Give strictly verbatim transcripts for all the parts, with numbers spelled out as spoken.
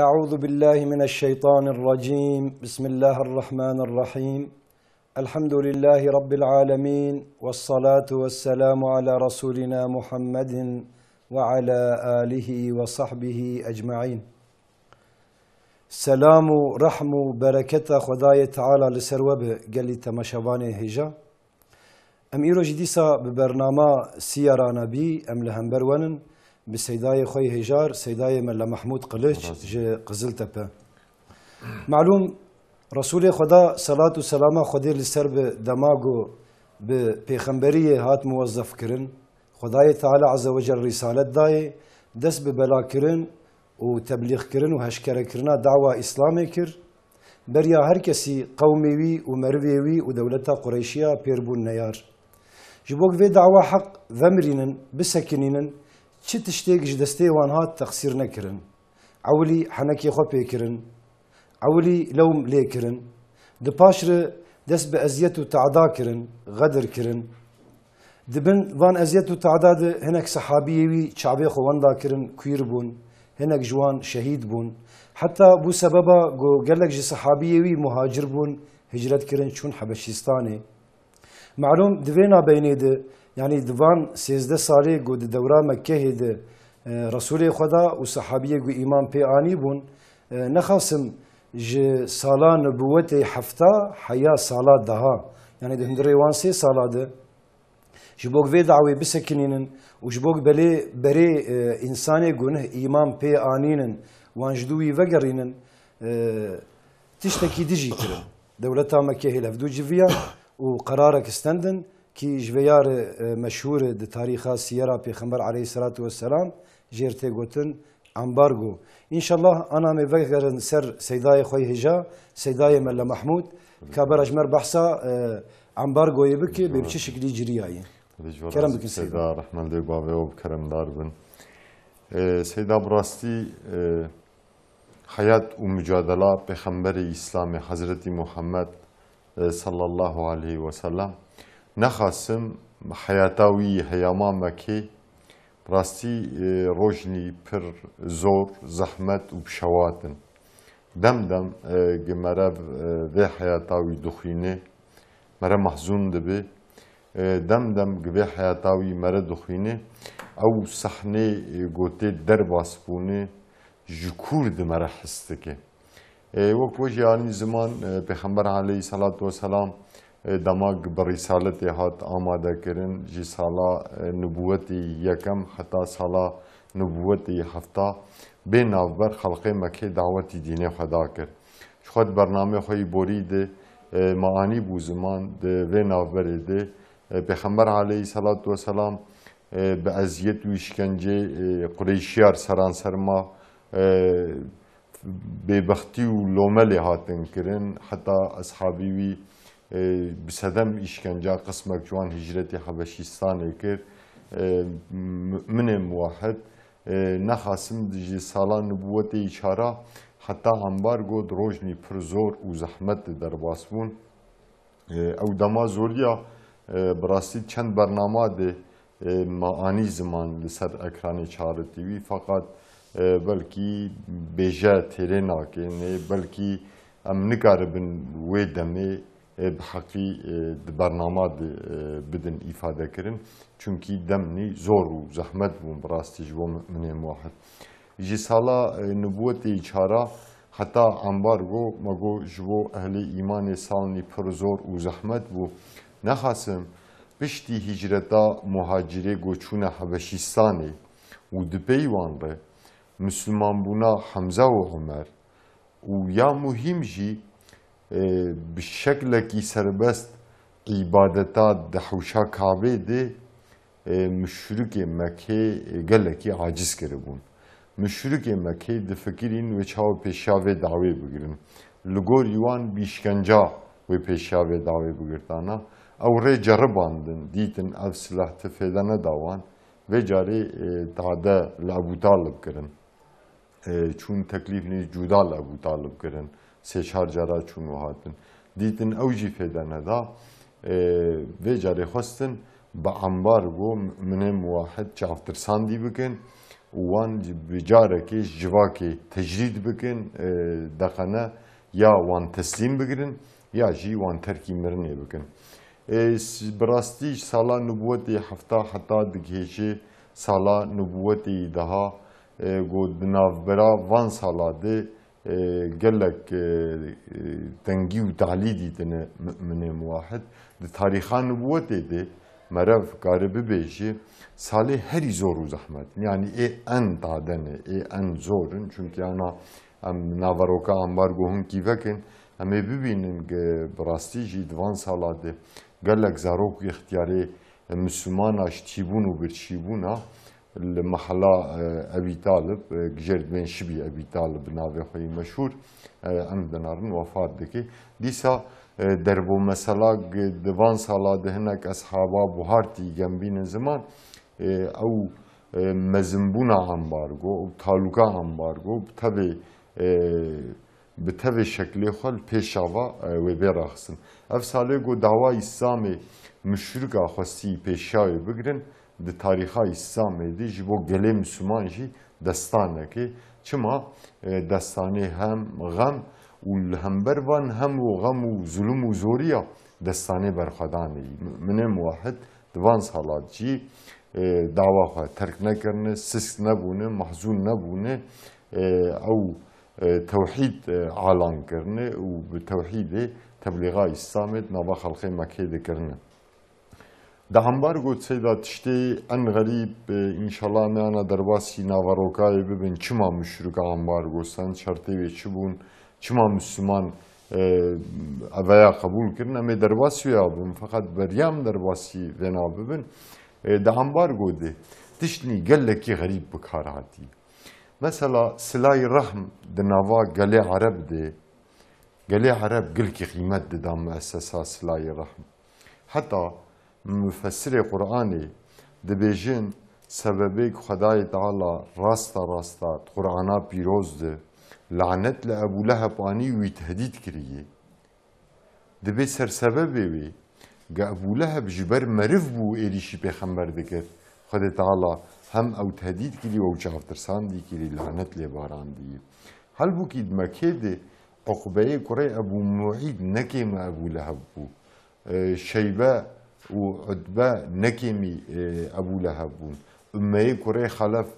أعوذ بالله من الشيطان الرجيم. بسم الله الرحمن الرحيم. الحمد لله رب العالمين، والصلاة والسلام على رسولنا محمد وعلى آله وصحبه أجمعين. Selam û rehm û bereketa Xwedayê Teala li ser we be, gelî temaşevanê hêja. Em îro jî dîsa bi bernama Siyara Nebî em li hember we nin, bi seydayê xwe yê hêjar, seydayê Mela Mehmûd Qiliç ji Qiziltepe. Malûm, Resûlê Xweda, selat û selama Xwedê li ser bi, dema ku bi pêxemberiyê hat muwezzef kirin, Xwedayê Teala Azze ve Cel rîsalet dayê, dest bi belakirin û teblîxkirin û heşkerekirina dawa Îslamê kir. Beriya her kesî qewmê wî û merivê wî û dewleta Qureyşiya pêr bûn neyar. Ji bo ku vê dawa heq vemirînin, bisekinînin, çi tiştêk ji destê wan hat teqsîr nekirin. Ewilî henekê xwe pê kirin, ewilî lewm lê kirin, di paş re dest bi eziyet û teada kirin, xedir kirin. Di bin van eziyet û teada de hinek sehabiyê wî çavê xwe wenda kirin, kuîr bûn, hinek ji wan şehîd bûn. Heta bû sebeba ku gelek ji sehabiyê wî muhacir bûn, hicret kirin, çûn Hebeşîstanê. Malûm, di vê nabeynê de, yanî di van sêzdeh salê ku di dewra Mekkehê de, e, Resûlê Xweda û sehabiyê ku îman pê anî bûn, e, nexasim ji sala nubuwetê hefta heya sala daha, yanî di hundirê wan sê sala de, ji bo ku vê dawê bisekinînin û ji bo ku belê berê, e, însanê ku neh îman pê anînin, wan ji dû wî vegerînin, e, tiştekî dijî kirin. Dewleta Mekkehê li hevdû civiya û qerarek stendin kî ji vê ya re, e, meşhûr e di tarîxa siyera Pêxember aleyhisselatu vesselam jêr tê gotin ambargo. Înşallah ana me vegerin ser seydayê xwe yê hêja, seydayê Mela Mehmûd, ka bera ji me re behsa, e, ambargoyê bike, bê bi çi şiklî ciriyayî. Kerem bikin seyda. Seyda rehmendê bavê we bi keremdar bin. E, seyda bi rastî, e, Heyat û mucadela Pêxemberê Îslamê Hezretî Muhammed, e, sallallahu aleyhi ve sellem, nexasim heyata wî heyama Mekkê, rastî, e, rojnî pir zor, zehmet û bi şewat in. Dem dem, e, gi mere, e, vê heyata wî dixwîne, mere mehzûn dibe. E, dem dem gi vê heyata wî mere dixwîne, ew sehnê, e, gotê derbas bûne, ji kûr di mere his dike. E, wek we jî anî ziman, e, Pêxember aleyhisselatu vesselam, e, dema bi rîsaletê hat amade kirin, ji sala, e, nubuwetê yekem heta sala nubuwetê hefta bê navber xelqê Mekkê dawetî dînê xwe da kir. Ji xwe di bernameyê xwe yî borî de, e, me anî bû ziman di vê navberê de, e, Pêxember aleyhisselatu vesselam, e, bi eziyet û îşkencê, e, Qureyşiyar seranser ma, e, bêbextî û lome lê hatin kirin, heta eshabî wî, e, bi sedem îşkenca qismek ji wan hicretê Hebeşîstanê kir. E, muminê muwahid, e, nexasim ji sala nubûwetê yî çara heta ambargo di rojnî pir zor û zehmet de derbas bûn. E, ew dema zoriya, e, bi rastî çend bernama de, e, me anî ziman li ser ekranê Çağrı T V, feqet, e, belkî bêje têrê nakêne, belkî em nikaribin wê demê, e, bi heqî, e, di bernama de, e, bidin îfade kirin. Çunkî demnî zor û zehmet bûn bi rastî ji bo muminê muwahid. Ji sala, e, nubûwetê yî çara heta ambargo, me got, ji bo ehlê îmanê salnî pir zor û zehmet bû. Nexasim, piştî hicreta muhacirê ku çûne Hebeşîstanê û di pey wan re, Mislimanbûna Hemza û Omer û ya muhîm jî, e, bi şeklekî serbest îbadeta di hewşa Kabê de, e, muşrikê Mekkê, e, gelekî aciz kiribûn. Muşrikê Mekkê difikirîn wê çawa pêşiya vê dawê bigirin. Li gorî wan bi îşkenca wê pêşiya vê dawê bigirtana. Ew rê ceribandin, dîtin ev silah ti fêde neda wan, vê carê, e, tade li Ebû Talib kirin. E, çûn teklîfnî cuda li Ebû Talib kirin. Sê çar cara çûn û hatin. Dîtin ew jî fêde neda. E, vê carê xwestin bi ambargo muminê muwahid çavtirsandî bikin. û wan bi carekê ji civakê tecrîd bikin, e, deqene ya wan teslîm bigirin ya jî wan terkî mirinê bikin. E, s-, bi rastî ji sala nubûwetê hefta heta digihêje sala nubûwetê daha, e, got di navbera van sala de e, gelek, e, e, tengî û talî dîtine Mu'minê Muwahid. Di tarîxa nubûwetê de merev kare bibêje, salê herî zor û zehmet. Yanî ê en tade ne, ê en zor in. Çunkî ana em naveroka ambargo hinkî vekin, em ê bibînin ke bi rastî jî di van sala de gelek zarok û ixtiyarê, e, Mislimana ji tîbûn û birçîbûna li mehela, e, Ebî Talib, e, gijêr dibên Şibî Ebî Talib bi navê xwe yî meşhûr, e, em dinarin wefat dike. Dîsa, e, derbo mesela g-, di van sala de hinek eshaba buhartî gem bînin ziman, e, ew, e, mezinbûna ambargo, ew talûka ambargo, bi tevê, e, bi tevê şeklê xwe li pêşava, e, wê bê raxistin. Ev salê ku dawa Îslamê muşrika xwestî pêşiya wê bigirin, di tarîxa Îslamê de ji bo gelê Misliman jî destanekê. Çima? E, destanê hem xem û li hember van hem û xem û zulum û zoriya destanê berxwedanê yî. Mu'minê muwahid di van salat jî, e, dawa xwe terk nekirine, sist nebûne, mehzûn nebûne. E, ew, e, tewhîd, e, alan kirine û bi tewhîdê teblîxa Îslamê di nava xelqê Mekkê de kirine. Di ambargo seyda tiştê en xerîb, e, înşallah em ê ana derbasî naverokayê bibin. Çima muşrika ambargo send, şertê wê çi bûn, çima Misliman, e, eveya qebûl kirin, em ê derbasî wê ya bibin. Feqet beriya em derbasî vêna bibin, e, di ambargo de tiştnî gelekî xerîb bi kar hatî. Mesela silayî rehm di nava gelê Ereb de, gelê Ereb gilkî qîmet dida muessesa silayî rehm. Heta mufessirê Qur'anê dibêjin, sebebê ku Xwedayê Teala rasta rasta di Qur'ana pîroz de lanet li Ebû Leheb anî wî tehdîd kiriye. Dibê sersebebê wê, ge Ebû Leheb ji ber meriv bû êrîşî pêxember dikir, Xwedê Teala hem ew tehdîd kirî û ew çavtirsandî kirî, lanet lê barandî. Halbûkî di Mekkê de Uqbeyê kurê Ebû Mu'îd ne kêma Ebû Leheb bû. E, Şeybe û Utbe ne kêmî, e, Ebû Leheb bûn. Ummeyê kurê Xelef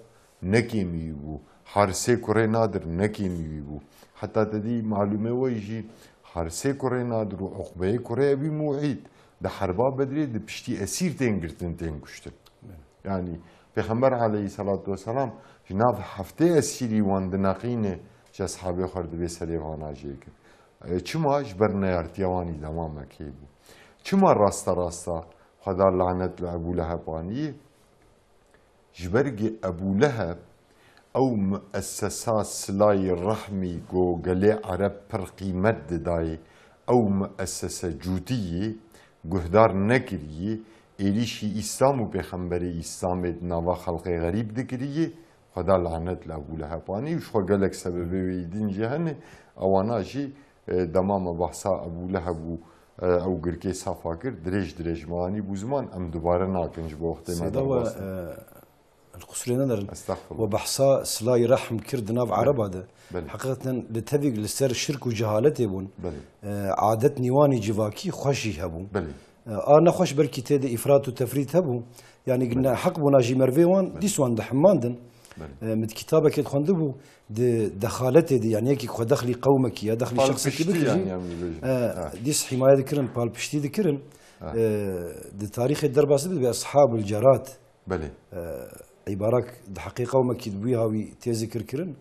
ne kêmî wî bû. Harisê kurê Nadir ne kêmî wî bû. Heta te dî malûmê we jî Harisê kurê Nadir û Uqbeyê kurê Ebî Mu'îd di herba Bedrê di piştî esîr tên girtin, tên kuştin. Yanî Pêxember aleyhisselatu vesselam ji nav heftê esîrî wan dineqîne ji eshabê xwe re dibê serê vana jêkin. E, çima? Ji ber neyartiya wan î dema Mekkeyê bû. Çima rasta rasta Xweda lanet li Ebû Leheb anî? Ji ber ku Ebû Leheb ew muessesa silayî rehmî ku gelê Ereb pir qîmet didayê, ew muessese cûtiyî guhdar nekiriyî, êrîşî Îslam û pêxemberê Îslamê di nava xelqê xerîb dikiriyî, Xweda lanet li Ebû Leheb anî û ji xwe gelek sebebê wê yî din jî hene, ewana jî, e, dema me behsa Ebû Leheb û, e, ew girkê safa kir, dirêj dirêj me anî bû ziman, em dubare nakin ji bo wextê me Seyda we, derbas e, li qusûrê nenerin. Estexfirullah. We behsa silayî rehm kir di nav Ereba de. Belê. Heqîqeten li tevî li ser şirk û cehaletê bûn. Belê. E, adet nîwanî civakî xweş jî hebû. Belê. E, a nexweş belkî tê de îfrat û tefrît hebû. Yanî Belê. neheq bûna jî mervê wan, Belê. dîs wan dihimandin. Belê. E, min di kitabekê dixwendibû, di dexaletê de, yanî yekî xwe dexlî qewmekî ya dexlî şexsekî Palpiştî bikir jî, yanî em dibêjin. e, Ha. dîs hîmaye dikirin, palpiştî dikirin. Ha. E, di tarîxê derbas dibe, Eshabul Cerat. Belê. E, îbarak di heqê qewmekî di wî hawî tê zikirkirin.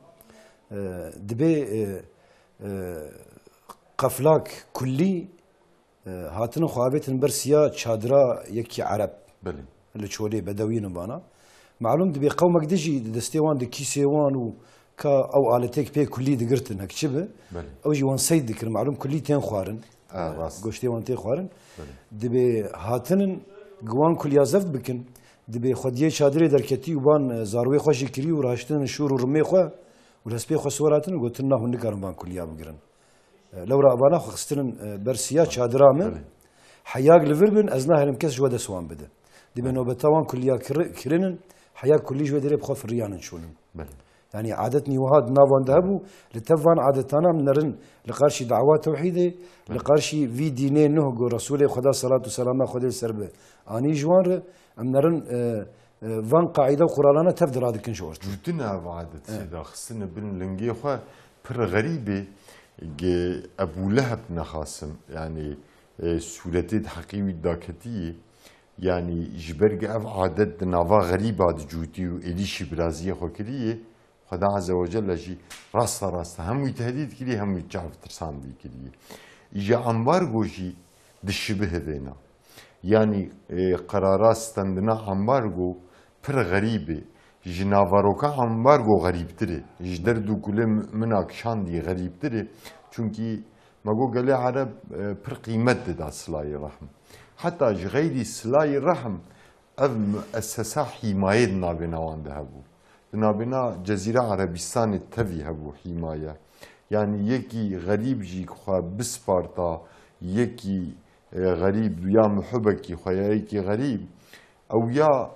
E, dibê, e, e, qeflak kullî, e, hatinin xwe avêtin ber siya çadira yekî Ereb. Belê. Li çolê bedewî in vana. Malûm dibê qewmek din jî di destê wan, di kîsê wan û ka ew aletêk pê kullî digirtin, hek çi bi. Belê. Ew jî wan seyd dikirin. Malûm kullî tên xwarin. A, rast. Goştê wan tê xwarin. Belê. Dibê hatinin gi wan kulya zeft bikin. Dibê xwediyê çadirê derketî û van, e, zarwê xwe jî kirî û rahiştinin şûr û rimê xwe û li hespê xwe siwar hatinin, gotin, na hûn nikarin van kulya bigirin. E, lewra evana xwe xistinin, e, ber siya çadira min. Belê. Heyag li vir bin, ez naherim kes ji we dest wan bide. Dibê Belê. nobeta wan kulya kiri-, kirinin, heya kulî ji wê derê bi xwe firiyanin şûnin. Belê. Yanî adetnî wiha di nav wan de hebû, li tev van adetana em nerin li qarşî dawa tewhîdê, li qarşî vî dînê nuh ku Resûlê Xweda, selat û selama Xwedê li ser be, anî ji wan re, em nerin, e, e, van qaîde û quralana tev di radikin ji ortê. Cûtin ev adet, e, sêda xistine bin lingê xwe pir xerîbê, ge Ebû Leheb nexasim, yanî, e, sûretê di heqî wî daketiyê, yanî ji ber ge ev adet di nava xerîba dicûtî û êdî şîbiraziyê xwe kiriyê, Xweda Azze ve Celle jî rasta rasta hem wî tehdîd kirî, hem wî çav tirsandî kirî. Îja ambargo jî dişibihivêna. Yanî, e, qerara stendina ambargo pir xerîb e. Ji naveroka ambargo xerîbtir e. Ji derd û kulê mumina kişandî xerîbtir e. Çunkî me got gelê Ereb, e, pir qîmet dida silayê rehm. Heta ji xeyrî silayê rehm ev muessesa hîmayê di navêna wan de hebû. Di navêna Cezîra Erebistanê tevî hebû hîmaye. Yanî yekî xerîb jî xwe bisparta, yekî, e, xerîb ya muhibekî xwe ya yekî xerîb, ew ya,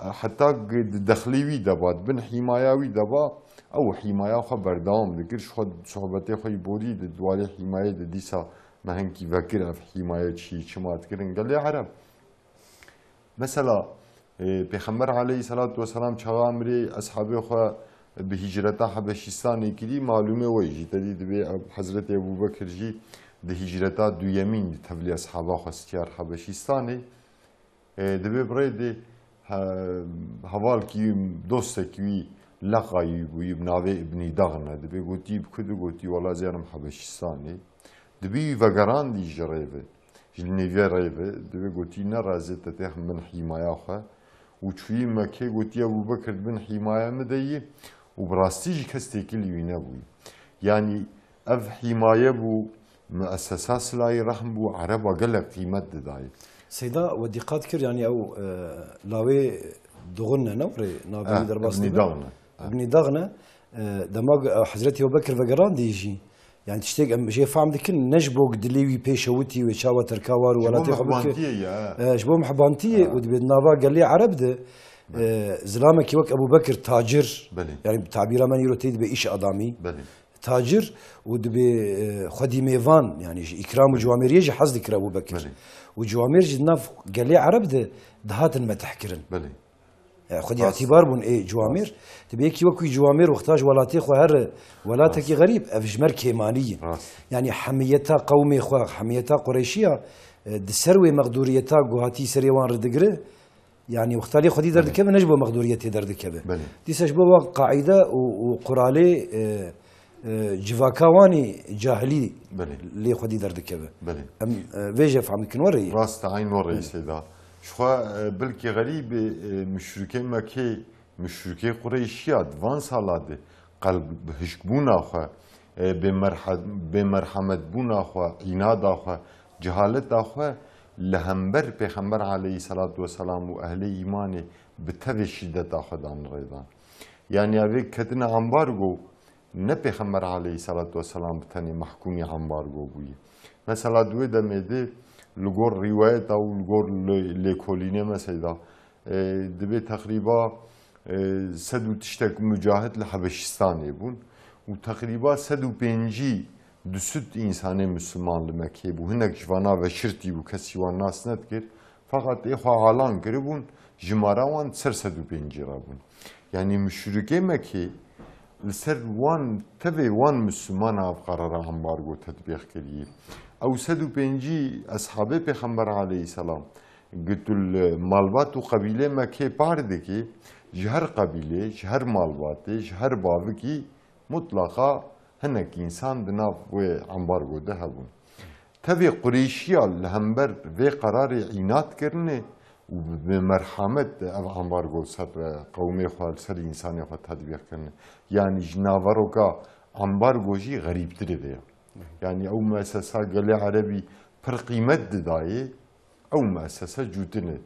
e, heta di dexlê wî de ba, di bin hîmaya wî de ba, ew hîmaya xwe berdewam dikir, ji xwe sohbetê xwe yî borî di, di warê hîmayê de dîsa me hinkî vekir ev hîmaye çi, çima dikirin gelê Ereb. Mesela, e, Pêxember aleyhisselatu vesselam çaxa emirê eshabê xwe bi hicreta Hebeşistanê kirî, malûmê we jî, te dî dibê Hezretê Ebû Bekir jî di hicreta duyemîn di tevlî eshaba xwe stiyar Hebeşistanê. E, dibê bi rê de he-, hevalkî wî, dostekî wî leqayî bûyî, bi navê Îbnî Daxne. Dibê gotî bi ku di gotî, wela ez ê herim Hebeşistanê. Dibê wî vegerandî ji rê ve. Ji nêvê rê ve, dibê gotî, ne razê te têxim bin hîmaya xwe. Û çûyî Mekê, gotî, Ebû Bekir di bin hîmaya min de yî û bi rastî jî kes têkilî wî nebûyî. Yanî ev hîmaye bû, muessesa silayî rehm bû, Ereba gelek qîmet didayê. Seyda, we dîqat kir, yanî ew, e, lawê Duxun ne, ne were, navê Eh, wî derbas Ibnî dibe. Daxne. Eh. Ibnî Daxne, e, dema, e, Hezretî Ebû Bekir vegerandî jî, yanî tiştek em jê fehm dikin, ne ji bo dilê wî pê şewitî wê çawa terka war û Ji bo welatê xwe bike. Mihbantiyê ye, e. E, ji bo mihbantiyê Ha. û dibê di nava gelê Ereb de, Belê. e, zilamekî wek Ebû Bekir tacir, Belê. yanî bi tabîra me îro tê dibê îş adamî, Belê. tacir û dibê, e, xwedî mêvan, yanî ji îkram û Belê. ciwamêriyê jî hez dikir Ebû Bekir. Belê. Û ciwamêr jî di nav gelê Ereb de dihatin metih kirin. Belê. E, xwedî Rast. îtîbar bûn ê ciwamêr. Rast. Dibê yekî wekî ciwamêr wexta ji welatê xwe here welatekî Rast. xerîb, ev ji mer kêmanî ye. Rast. Yanî hemiyeta qewmê xwe, hemiyeta Qureyşiya, e, di ser wê mexdûriyeta ku hatî serê wan re digire, yanî wexta lê xwedî Belê. derdikeve, ne ji bo mexdûriyetê derdikeve. Belê. Dîsa ji bo wan qaîde û, û quralê, e, e, civaka wan ê cahilî Belê. lê xwedî derdikeve. Belê. Em, e, vê jê fehm dikin, were yî. Rast e, eyn were yî Belê. Seyda. Ji xwe, e, belkî xerîbê, e, muşrikê Mekê, muşrikê Qureyşiya di van sala de qelb hişkbûna xwe, e, bêmerhe-, bêmerhemetbûna xwe, înada xwe, cehaleta xwe li hember Pêxember aleyhisselatu vesselam û ehlê îmanê bi tevê şîdeta xwe dan rêdan. Yanî evê ketine ambargo, ne Pêxember aleyhisselatu vesselam bi tenê mehkûmî ambargo bûyî. Mesela di wê demê de li gor rîwayeta û li gor lê-, lêkolînê me Seyda, e, dibê teqrîba, e, sed û tiştek mucahid li Hebeşistanê bûn û teqrîba sed û pêncî du sed însanê Misliman li Mekê bû. Hinek ji vana veşirtî bû, kesî wan nas nedikir. Feqet ê xwe alan kiribûn, jimara wan ser sed û pêncî re bûn. Yanî muşrikê Mekê li ser wan, tevê wan Mislimana ev qerara ambargo tetbîq kirî. Ew sed û pêncî eshabê Pêxember aleyhisselam, gi tu li malbat û qebîlê Mekê par dikî, ji her qebîlê, ji her malbatê, ji her bavikî mutlaqa hinek însan di nav wê ambargo de hebûn. Tevê Qureyşiya li hember vê qerarê înat kirine û bi, bi merhamet ev ambargo ser, e, qewmê xwe, li ser însanê xwe tetbîq kirine. Yanî ji naveroka ambargo jî xerîbtirê de ye. Yanî ew muessesa gelê Erebî pir qîmet didayê, ew muessese cûtine.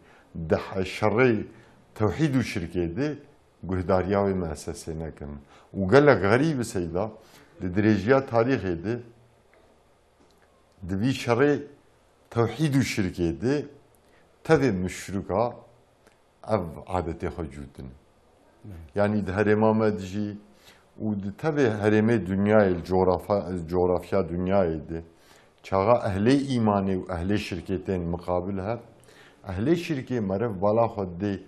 Di he-, şerê tewhîd û şirkê de guhdariya wê muessesê nekin. Û gelek xerîb e Seyda, di dirêjiya tarîxê de, di vî şerê tewhîd û şirkê de tevê muşrika ev adetê xwe cûtin. Yanî di herêma me de jî û di tevê herêmê dinyayê, li coğrafa-, coğrafya dinyayê de çaxa ehlê îmanê û ehlê şirkê tên miqabil hev, ehlê şirkê meriv bala xwe dê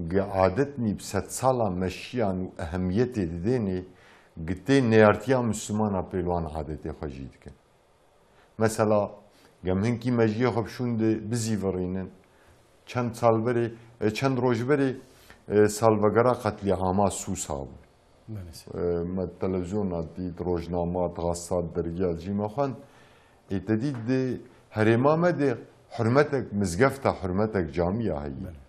gi adetnî bi sedsala meşiyan û ehemiyetê didênê, gi tê neyartiya Mislimana pêl wan adetê xwe jî dikin. Mesela, gem hinkî mejiyê xwe bi şûn de bizîvirînin. Çend sal berê, e, çend roj berê, e, salvegera qetlîama Sûsa bû. Maalesef. E, me televizyona dît, rojnama, gazeta, dergiya jî me xwend. Ê te dît di herêma me de hurmetek mizgefta, hurmetek camiya heyî. Belê.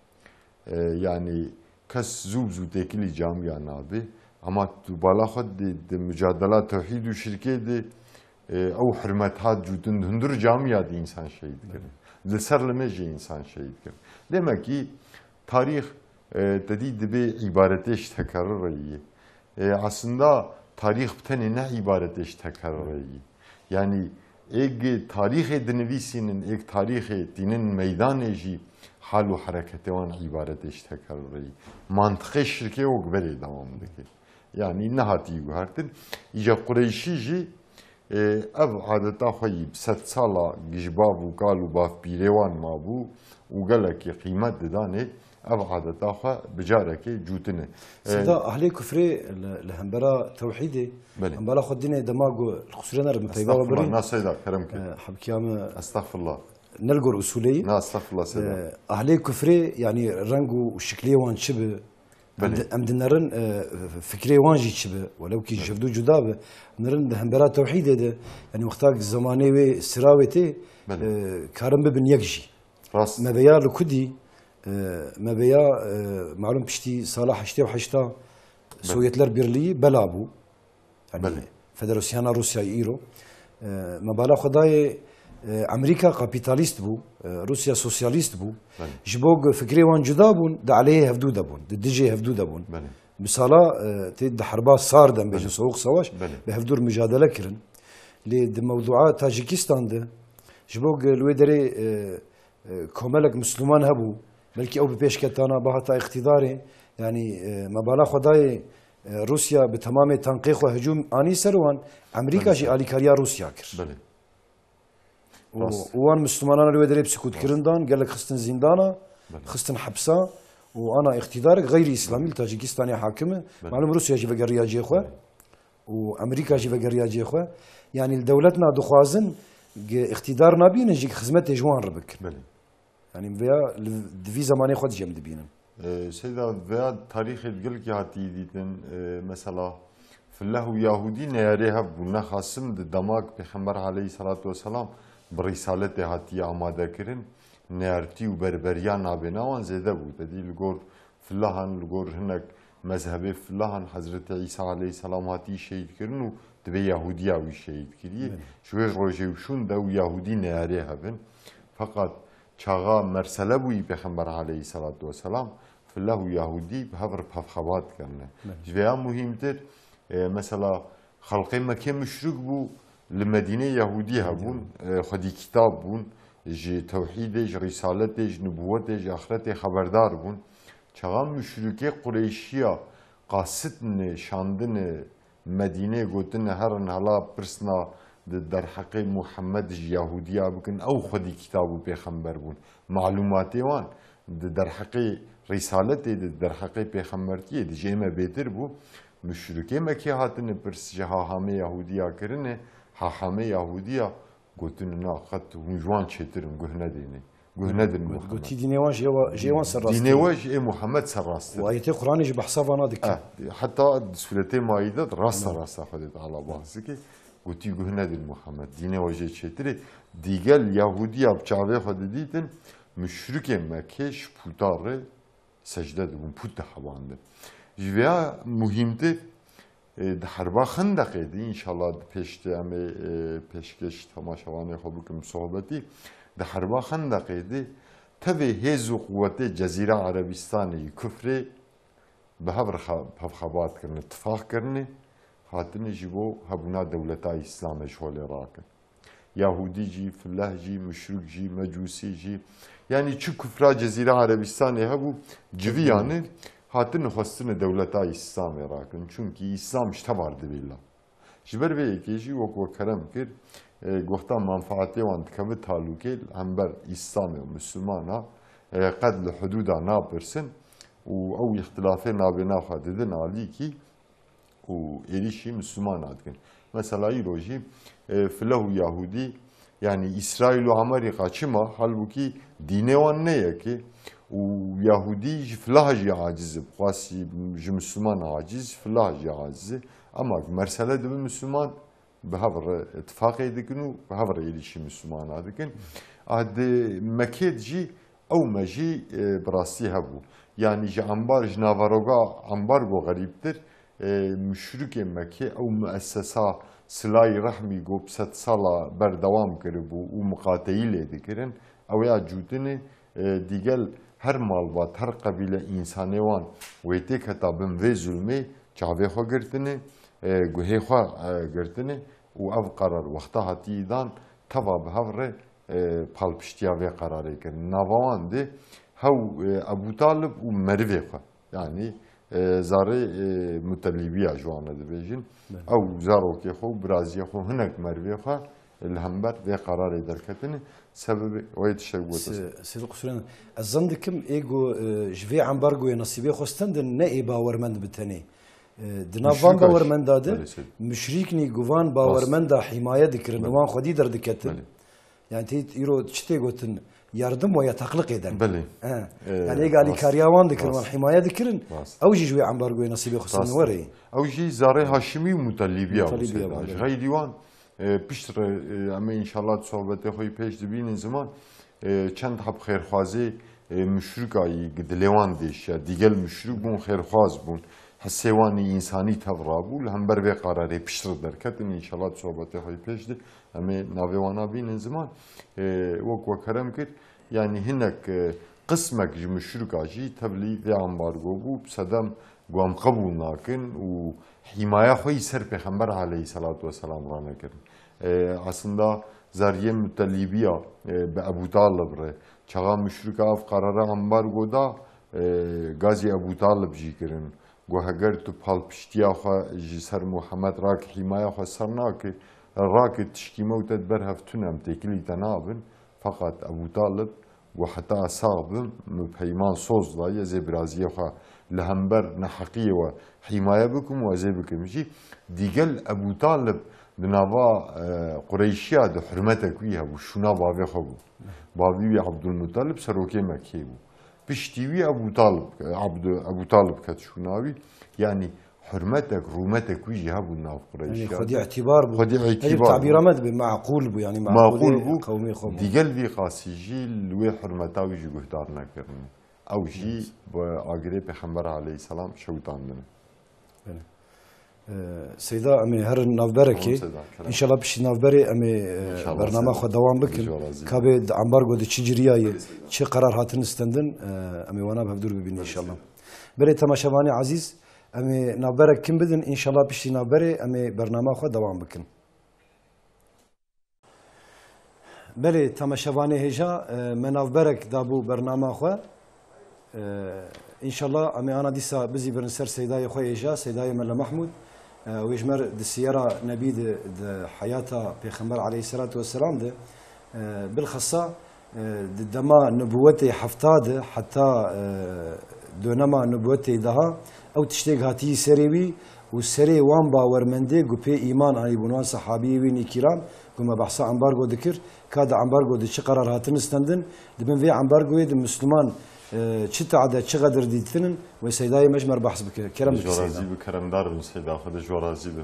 E, yanî kes zû bi zû têkilî camiya nabe. Ama tu bala xwe di, di mucadela tewhîd û şirkê de, e, ew hurmet hat cûtin, di hundir camiya de însan şehîd kirin. Li ser limê jî însan şehîd kirin. Demek ki tarîx, e, te dî dibê îbaretê ji tekerrurê yî. E, aslında tarîx bi tenê ne îbaretê ji tekerrurê yî. Yanî êg tarîxê dinivîsînin, êg tarîxê tînin meydanê jî hal û hereketê wan îbaretê ji tekerrurê yî. Mantiqê şirkê wek berê dewam dike. Yanî nehatî guhertin. Îca Qureyşî jî, e, ev adeta xwe yî bi sed sala giş bav û kal û bavpîrê wan mabû û gelekî qîmet didanê ev adeta xwe bi carekê cûtine. E, Seyda, ahlê kufrê li, li hembera tewhîdê, Belê. hembera xwe dinê dema ku li qusûrê nerim, peyva we Estağfurullah, birîn. Na Seyda, kerem ke. E, hebkiya me Estağfurullah. Ne li gor usûlê yî. Na, estağfurullah, Seyda. E, ahlê kufrê, yanî reng û şiklê wan çi bi, em Belê. di-, em dinerin, e, fikrê wan jî çi bi, welew kî ji Belê. hevdû cuda bi, nerin di hembera tewhîdê de, yanî wexta zemanê wê sirawê tê, Belê. e, karin bibin yek jî. Rast. Me veya li kudî, e, me veya, e, malum piştî sala heştê û heşta Belê. Sovyetler Birliği bela bû. Yanî Belê. Federasyona Rûsyayê îro. E, me bala xwe dayê, e, Amerîka kapîtalîst bû, e, Rûsya sosyalîst bû. Belê. Ji bo ku fikrê wan cuda bûn, di aleyhê hevdû de bûn, di dijê hevdû de bûn. Belê. Bi sala, e, tê di herba sar de, em bêjin Belê. Soğuk Savaş, Belê. bi hevdû re mücadele kirin. Lê di mewdua Tacikistan de, ji bo ku li wê derê, e, e, komelek Misliman hebû, belkî ew bi pêş ketana bihata îqtîdarê, yanî, e, me bala xwe dayê, e, Rûsya bi temamê tankê xwe hicûm anî ser wan, Amerîka Belê, jî ser. alîkariya Rûsya kir. Belê. Û, Rast. û wan Mislimanan li wê derê bi sikûtkirin Rast. dan, gelek xistin zîndana, Belê. xistin hepsa û ana îqtîdarek xeyrî îslamî li Tacikistanê hakim e. Belê. Malum Rûsya jî vegeriya cihê xwe Belê. û Amerîka jî vegeriya cihê xwe. Yanî li dewletna dixwazin gi îqtîdar nabînin jî xizmetê ji wan re bikin. Belê. Yanî veya li, di vî zemanê xwe de jî em dibînin. E, Seyda, veya tarîxê gelkî hatiye dîtin, e, mesela, fillah û Yahûdî neyarê hev bûn. Nexasim di dema ku Pêxember aleyhisselatu vesselam bi rîsaletê hatiye amade kirin, neyartî û berberiya nabêna wan zêde bû. Te dî li gor fillahan, li gor hinek mezhebê fillahan Hezretî Îsa aleyhisselam hatiye şehîd kirin û dibê Yahûdiya wî şehîd kiriye. Belê. Ji wê rojê û şûn de û Yahûdî neyarê hev in. Feqat çaxa mersele bûyî Pêxember aleyhisselatu vesselam, fillah û Yahûdî bi hev re pevxebat kirine. Belê. Ji vê ya muhîmtir, e, mesela xelqê Mekkê muşrik bû, li Medînê Yahûdî hebûn, e, xwedî kitab bûn, ji tewhîdê, ji rîsaletê, ji nibûwetê, ji axretê xeberdar bûn. Çaxa muşrikê Qureyşiya qasitine, şandine, Medînê gotine herin hela pirsna di derheqê Muhammed ji Yahûdiya bikin, ew xwedî kitab û pêxember bûn. Malûmatê wan di derheqê Rîsaletê de, di derheqê pêxembertiyê de ji ê me bêtir bû. Muşrikê Mekkê hatine pirs ji hahamê Yahûdiya kirine, hahamê Yahûdiya gotine na qet hûn ji wan çêtir in, guh nedêne. Guh nedin Muhammed. Gotî dînê wan ji ê wa-, ji ê wan serrast Dînê e. we ji ê Muhammed serrast e. Û ayetê Qur'anê jî behsa vana dike. Eh, heta di sûretê Maîde de rasta Na. rasta Xwedê Teala bahs dike. Gotî guh nedin Muhammed. Dînê we jê çêtir e. Dîgel Yahûdiya bi çavê xwe didîtin, muşrikê Mekkê ji pûta re secde dibûn, pût dihebandin. Ji vêya muhîmtir, E, di herba Xendeqê de, înşallah di pêş de em ê, e, pêşkêş temaşevanê xwe bikim sohbetî, di herba Xendeqê de tevê hêz û quwetê Cezîra Erebistanê yî kufrê bi hev re xe-, pevxebat kirine, tifaq kirine, hatine ji bo hebûna dewleta Îslamê ji holê rakin. Yahûdî jî, fillah jî, muşrik jî, mecûsî jî. Yanî çi kufra Cezîra Erebistanê hebû, civiyane, hatin xwestine dewleta Îslamê rakin. Çunkî Îslam ji tevar divê la. Ji ber vê yekê jî wek we kerem kir, e, wexta menfaatê wan dikeve talûkê li hember Îslamê û Mislimana, e, qet li hudûda napirsin û ew îxtilafê nabêna xwe didin alîkî û êrîşî Mislimana dikin. Mesela îro jî, e, fileh û Yahûdî, yanî Îsraîl û Amerîka çima? Halbûkî dînê wan ne yek e û Yahûdî ji fileha jî aciz e, bi xwasî ji Misliman aciz, ji fileha jî aciz e. Ema mesele dibe Misliman, bi hev re îtifaqê dikin û bi hev re êrîşî Mislimana dikin. A di Mekê de jî ew mejî, e, bi rastî hebû. Yanî ji embar, ji naveroga embargo xerîbtir, e, muşrikê Mekê ew muessesa silayî rehmî ku bi sed sala berdewam kiribû û miqateyî lê dikirin, ew ya cûtinê, e, digel her malbat, her qebîle însanê wan wê têketa bin vê zulmê çavê xwe girtine, e, guhê xwe, e, girtine û ev qerar wexta hatî dan teva bi hev re, e, palpiştiya vê qerarê kirin. Nava wan de hew, e, Ebû Talib û merivê xwe, yanî, e, zarê, e, Mutelîbiya ji wan re dibêjin. Belê. Ew zarokê xwe û biraziyê xwe û hinek merivê xwe li hember vê qerarê derketine. Sebebê wê tiştek gote. Se-, Seyda Qusuryan, ez zan dikim ê ku, e, ji vê embargoyê nesîbê xwe stendin ne ê bawermend bi tenê. E, di nav van Muşrika jî. Bawermenda de, Belê, Seyda. Muşrîknî ku van Rast. Bawermenda hîmaye dikirin, Belê. Wan xwedî derdiketin. Belê. Yani tê îro çi tê gotin, yardım ve yataklık eden. Belê. He. Ee, Yani êgalî rast. Kariya wan dikirin, Rast. Wan hîmaye dikirin. Rast. Ew jî ji wê embargoyê nesîbê xwe Rast. Stendin were. Ew jî zarê Haşimî û Mutelîbiya bû Mutelîbiya Seyda. Bû, Ji belê. Xeyrî wan, e, pişt re, e, em ê înşallah di sohbetê xwe yî pêş dibînin ziman, e, çend heb xêrxwazê, e, muşrika yî dilê wan dêşiya. Digel muşrik bûn, xêrxwaz bûn. Hesê wan î însanî tev rabû. Li hember vê qerarê pişt re derketin, înşallah di sohbetê xwe yî pêş de em ê navê wana bînin ziman. E, wek we kerem kir, yanî hinek, e, qismek ji muşrika jî tevlî vê ambargo bû, bi sedem ku em qebûl nakin û hîmaya xwe yî ser Pêxember aleyhî selatu weselam ranekirin. E, aslında zariyê Mutelîbiya, e, bi Ebû Talib re, çaxa muşrika ev qerara ambargo da, e, gazî Ebû Talib jî kirin. Got, heger tu palpiştiya xwe ji ser Muhammed rake, hîmaya xwe ser nake, rake tişkî me û te di ber hev tune, em têkilî te nabin. Feqet Ebû Talib got, heta ez sax bim, min peyman soz daye, ez ê biraziyê xwe li hember neheqiyê we hîmaye bikim û ez ê bikim jî. Digel Ebû Talib di nava, e, Qureyşiya de hurmetek wî hebû, şûna bavê xwe bû. Bavî wî Ebdulmutalib serokê Mekkeyê bû. Piştî wî Ebû Talib, Ebdu, Ebû Talib ket şûna wî. Yanî hurmetek, rûmetek wî jî hebû nav Qureyşiyan. Yanî xwedî îtîbar bû. Xwedî Her îtîbar tabîra bû. Me dibe, meqûl bû, yanî Maqûl meqûlê bû. Qewmê xwe bû. Digel vî qasî jî li wê hurmeta wî jî guhdar nekirin. Ew jî Evet. bi agirê Pêxember aleyhisselam şewitandin. Belê. Ee, Seyda, em ê herin navberekê. Tamam, Seyda, kerem. Înşallah piştî navberê em ê, e, İnşallah, bernama Seyda. xwe dewam bikin. Ji we razî be. Ka bê di ambargo de çi ciriyaye, Belê, Seyda. çi qerar hatin stendin, e, em ê wana bi hevdûr bibînin Belê, înşallah. Seyda. Belê, temaşevanê ezîz, em ê navberek kin bidin, înşallah piştî navberê em ê bernama xwe dewam bikin. Belê, temaşevanê hêja, e, me navberek dabû bernama xwe. E, înşallah em ê ana dîsa bizîvirin ser Seydayê xwe hêja, Seydayê Mele Mahmûd. E, wê ji me re di siyera Nebî de, di heyata Pêxember aleyhisselatu vesselam de, e, bilxasa, e, di dema nubuwetê hefta de heta, e, dönema nubuwetê daha ew tiştêk hatiyî serê wî û serê wan bawermendê ku pê îman anîbûn, wan sehabiyê wî nî kîram, ku me behsa ambargo dikir, ka di ambargo de çi qerar hatin stendin, di bin vê ambargoyê de Misliman, e, çi tade, çi qedir dîtinin, wê Seydayê me ji me re behs bike. Kerem bike Seyda. Ji we razî bi, keremdar bin Seyda, Xwedê ji we razî bi.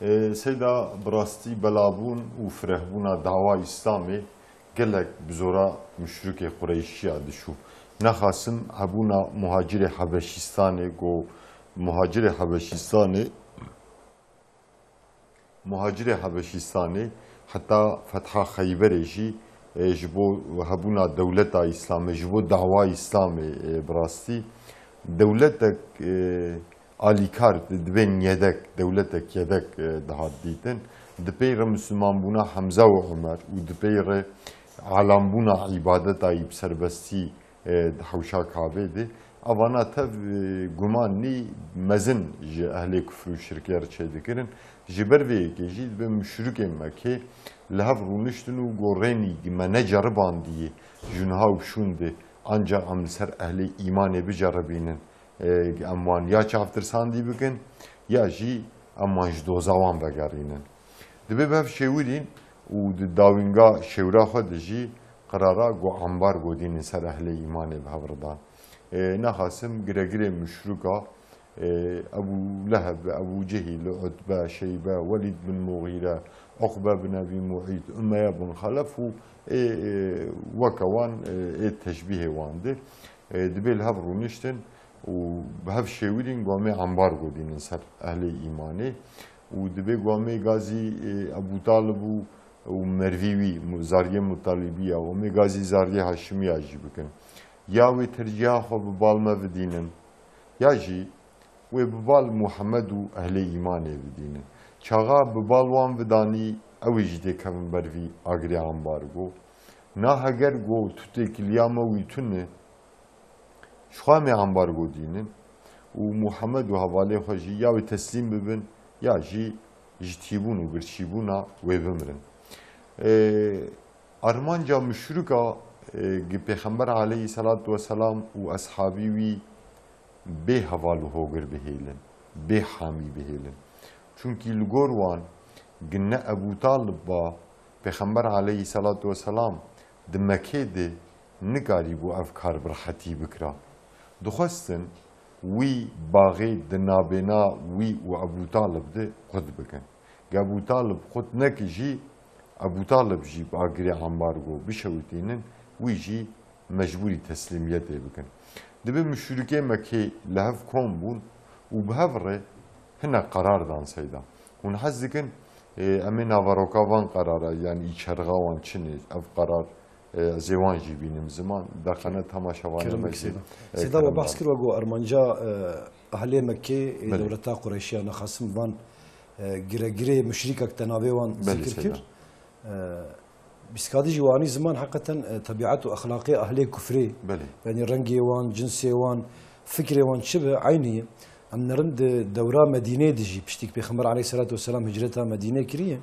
E, Seyda, bi rastî belabûn û firehbûna dawa Îslamê gelek bi zora muşrikê Qureyşiya dişû. Nexasim hebûna muhacirê Hebeşîstanê, ku muhacirê Hebeşîstanê, muhacirê Hebeşîstanê heta fetha Xeyberê jî, e, ji bo hebûna dewleta Îslamê, ji bo dawa Îslamê, e, bi rastî dewletek, e, alîkar di-, dibên yedek, dewletek yedek, e, dihat dîtin. Di pey re Mislimanbûna Hemza û Omer û di pey re alanbûna îbadeta yî bi serbestî, e, di hewşa Kabê de Evana tev, e, guman nî mezin ji ehlê kufr û şirkê re çêdikirin. Ji ber vê yekê jî dibe muşrikên Mekkê li hev rûniştin û got, rê nî me neceribandiyê ji niha û şûn de, ancaq em li ser ehlê îmanê biceribînin. E, em wan ya çavtirsandî bikin, ya jî em wan ji doza wan vegerînin. Dibe bi hev şêwirîn û di dawînga şêwira xwe de jî qirara got ambargo dînin ser ehlê îmanê bi hev re dan. E, naxasim giregirê muşrika, e, Ebû Leheb, Ebû Cehîl, Utbe, Şeybe, Welîd bin Muxîre, Uqbe bin Ebî Muît, Umeye bin Xelef û ê, ê, weke wan, ê, ê teşbîhê wan de, ê, dibê li hev rûniştin û bi hev şêwirîn got em ê ambargo dînin ser ehlê îmanê û dibê got em ê gazî, ê, Ebû Talib û, û mervî wî, mu-, zariyê Mutalibiya û em ê gazî zariyê Haşimiya jî bikin. Ya wê tercîha xwe bi bal me bidînin, ya jî wê bi bal Muhammed û ehlê îmanê bidînin. Çaxa bi bal wan vidanî, ew ê jî têkevin ber vî agirê ambargo. Na heger got tu têkiliya me wî tune, ji xwe em ê ambargo dînin û Muhammed û hevalê xwe jî ya wê teslîm bibin, ya jî ji tîbûn û birçîbûna wê bimirin. Ê, armanca muşrika, ê, gi Pêxember aleyhisselatu vesselam û eshabî wî bê heval û hogir bihêlin, bê hamî bihêlin. Çunkî li gor wan gi ne Ebû Talib ba, Pêxember aleyhisselatu vesselam di Mekkê de nikarîbû ev kar bi rehetî bikira. Dixwestin wî baxê di nabêna wî û Ebû Talib de qut bikin. Ge Ebû Talib qut neke jî, Ebû Talib jî bi agirê ambargo bişewitînin, wî jî mecbûrî teslîmiyetê bikin. Dibe muşrikê Mekkê li hev kom bûn û bi hev re hinek qerar dan seyda. Hûn hez dikin, e, em ê naveroka van qerara, yanî îçerxa wan çi ne, ev qerar, e, ez ê wan jî bînim ziman, deqene temaşevanê Kerem me bik jî, Seyda. e, Seyda, we kerem bahs bakin. Kir, we got armanca, e, ahlê Mekkê, e, Belê. dewleta Qureyşiya, naxasim van, e, giregirê muşrîkek te navê wan Belê, zikir Seyda. kir. E, bîskadî jî we anî ziman heqeten, e, tebiat û exlaqê ahlê kufrê. Belê. Yanî rengê wan, cinsê wan, fikrê wan çi be, eynî ye. Em nerin di dewra Medînê de jî, piştî ku Pêxember aleyhisselatu vesselam hicreta Medînê kiriye,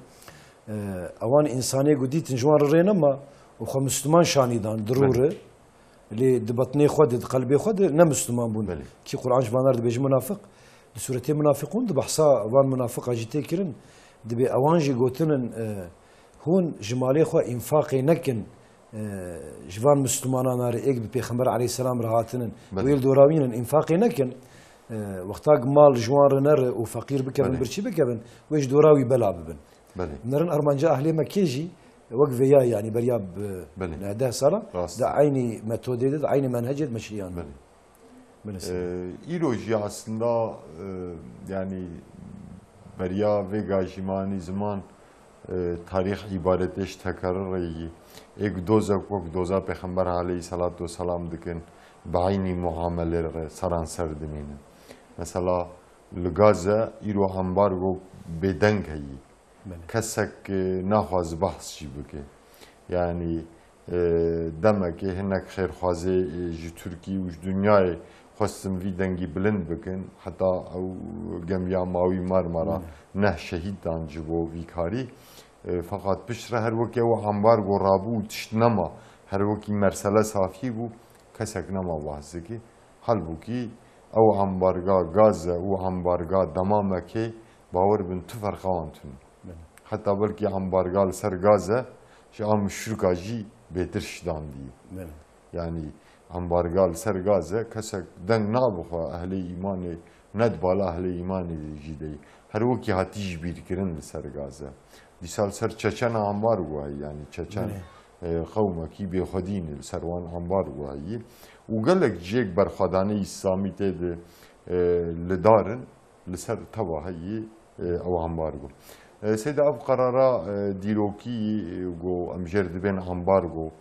e, ewan însanê ku dîtin ji wan re rê nema û xwe Müslüman şanî dan, di rû Belê. re, lê di betnê xwe de, di qelbê xwe de ne Müslüman bûn. Belê. Kî Quran ji van re dibêje munafiq. Di sûretê Munafiqûn de behsa van munafiqa jî tê kirin. Dibê ewan jî gotinin, e, hûn ji malê xwe înfaqê nekin, e, ji van Müslümanan re êk bi Pêxember aleyhisselam re hatinin, Belê. wê li dora wî nin, înfaqê nekin. E, wexta ku mal ji wan re nere û feqîr bikevin, Belê. birçî bikevin, wê ji dora wî bela bibin. Belê. Nerin armanca ahlê Mekkê jî wek vêya, yanî beriya bi Belê. neh deh sala, Rast. di eynî metodê de, di eynî menhecê de meşiyan. Belê. Belê, Seyda. Ee, îro jî aslında, e, yanî beriya vê gajî me anî ziman, e, tarîx îbaretê ji tekerrurê yî. Êk dozek wek doza Pêxember aleyhisselatu vesselam dikin, bi eynî muamelê re seranser dimînin. Mesela li Gaze îro ambargo bêdeng heyî. Belê. Kesek, e, naxwaze behs jî bike. Yanî, e, demekê hinek xêrxwazê, e, ji Tirkî û ji dinyayê xwestin vî dengî bilind bikin. Heta ew gemiya mawî Marmara Belê. neh şehîd dan ji bo vî karî. E, feqat piştre her wekî ew ambargo rabû û tişt nema. Her wekî mersele safî bû. Kesek nema behs dike. Halbûkî ew ambarga Gaze û ambarga dema Mekê, bawer bin tu ferqa wan tune. Belê. Heta belkî ambarga li ser Gaze ji a muşrika jî bêtir şidandî. Belê. Yanî ambarga li ser Gaze kesek deng nabixwe ehlê îmanê, ne di bala ehlê îmanê jî de yî. Her wekî hatî ji bîr kirin li ser Gaze. Dîsa li ser Çeçena ambargo heye, yanî Çeçen, Belê. e, qewmekî bêxwedî ne, li ser wan ambargo heye. Û gelek cihêk berxwedanê îslamî tê de, e, li dar in, li ser teva heye, e, ew ambargo. E, Seyda, ev qerara, e, dîrokî, e, ku em jêr dibên ambargo,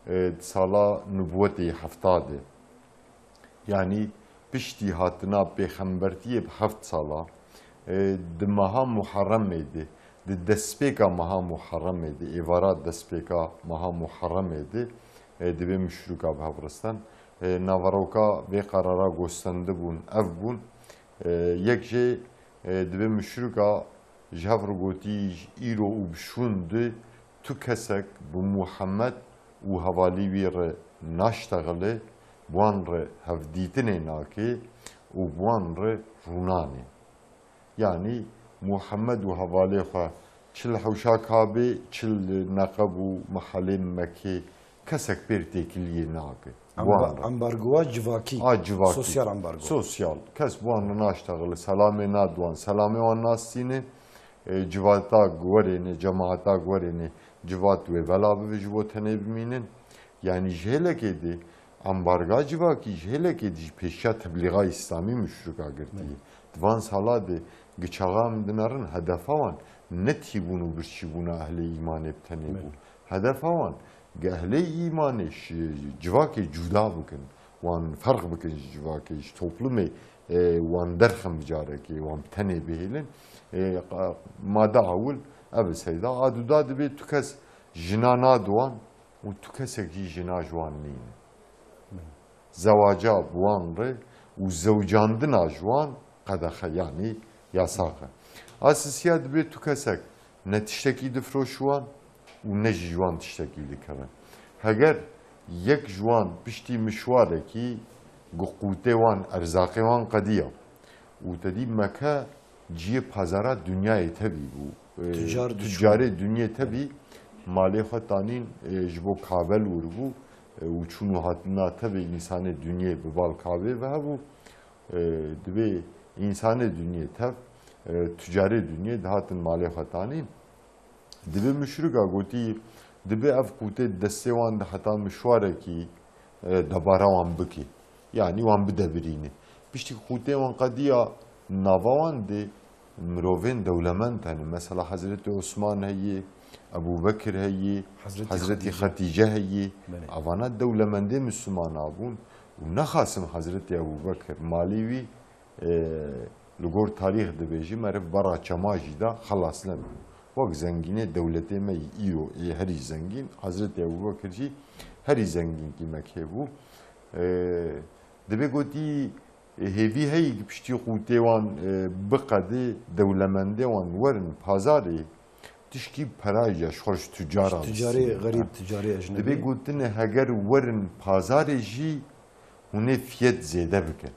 e, di sala nubwetê hefta de, yanî piştî hatina pêxembertiyê bi heft sala, e, di meha Muharremê de, di destpêka meha Muharremê de, êvara destpêka meha Muharremê de, e, divê muşrika bi hev ristin. e, naveroka vê qerara gostendibûn ev bûn. E, yek jê, e, divê muşrika ji hev re gotî, ji îro û bi şûn di tu kesek bi Muhammed û hevalî wî re naştexile, bi wan re hevdîtinê nake û bi wan re rûnanê. Yanî Muhammed û hevalê xwe çi li hewşa Kabê, çi li Neqeb û mehelên Mekê kesek pêr têkiliyê nake. Wan Amba-, re. Ambargoya civakî. A civakî. Sosyal ambargo. Sosyal. Kes bi wan re naştexile, selamê nade wan, selamê wan nastîne. E, civata guwerêne, cemahata guwerêne, civat wê bela bibe ji bo tenê bimînin. Yanî ji hêlekê de ambarga civakî, ji hêlekê de jî pêşiya teblîxa îslamî muşrika girtiye. Belê. Di van sala de giçaxa em dinerin, hedefa wan ne tîbûn û birçîbûna ehlê îmanê bi tenê bû. Belê. Hedefa wan, ge ehlê îmanê ji civakê cuda bikin, wan ferq bikin ji civakê, ji toplumê, e, wan derxin bi carekê, wan bi tenê bihêlin. E, qa-, mada ewil, ev e seyda. A duda dibê tu kes jina nade wan û tu kesek jî jina ji wan nîne. Zewaca bi wan re û zewcandina ji wan qedexe, yanî yasax e. A sisiya dibê tu kesek ne tiştekî difiroşi wan û ne jî ji wan tiştekî dikeve. Heger yek ji wan piştî mişwarekî gu qûtê wan, erzaqê wan qediya û te dî Meke cihê pazara dinyayê tevî bû. E, Tucar dişûn. Tucarê dinyê tevî, malê xwe tanîn, e, ji bo Kabe li wir bû, e, û çûn û hatina tevê însanê dinyê bi bal Kabê ve hebû. E, dibê însanê dinyê tev, e, tucarê dinyê dihatin malê xwe tanîn. Dibê muşrika gotî, dibê ev qûtê destê wan de heta mişwarekî, e, debara wan bikî. Yanî wan bide birînê. Piştî qûtê wan qediya nava wan de mirovên dewlemend hene. Mesela Hezretî Osman heye, Ebû Bekir heye, Hezretî Hezretî Xetîce. Xetîce heye. Belê. Avana dewlemendê Mislimana bûn û nexasim Hezretî Ebû Bekir, malê wî, e, li gor tarîx dibêjî, meriv bera çema jî de xelas nebû. Wek zengînê dewletê me yî îro ê herî zengîn, Hezretî Ebû Bekir jî herî zengînkî Mekê bû. E, dibê gotî, e, hêvî heyî ki piştî qûtê wan, e, biqedê, dewlemendê wan werin pazarê, tişkî perayî ya ji xwe ji tucaran Tucarê distînin. Xerîb, tucarê ecnebî. Dibê gotine heger werin pazarê jî hûn ê fiyet zêde bikin.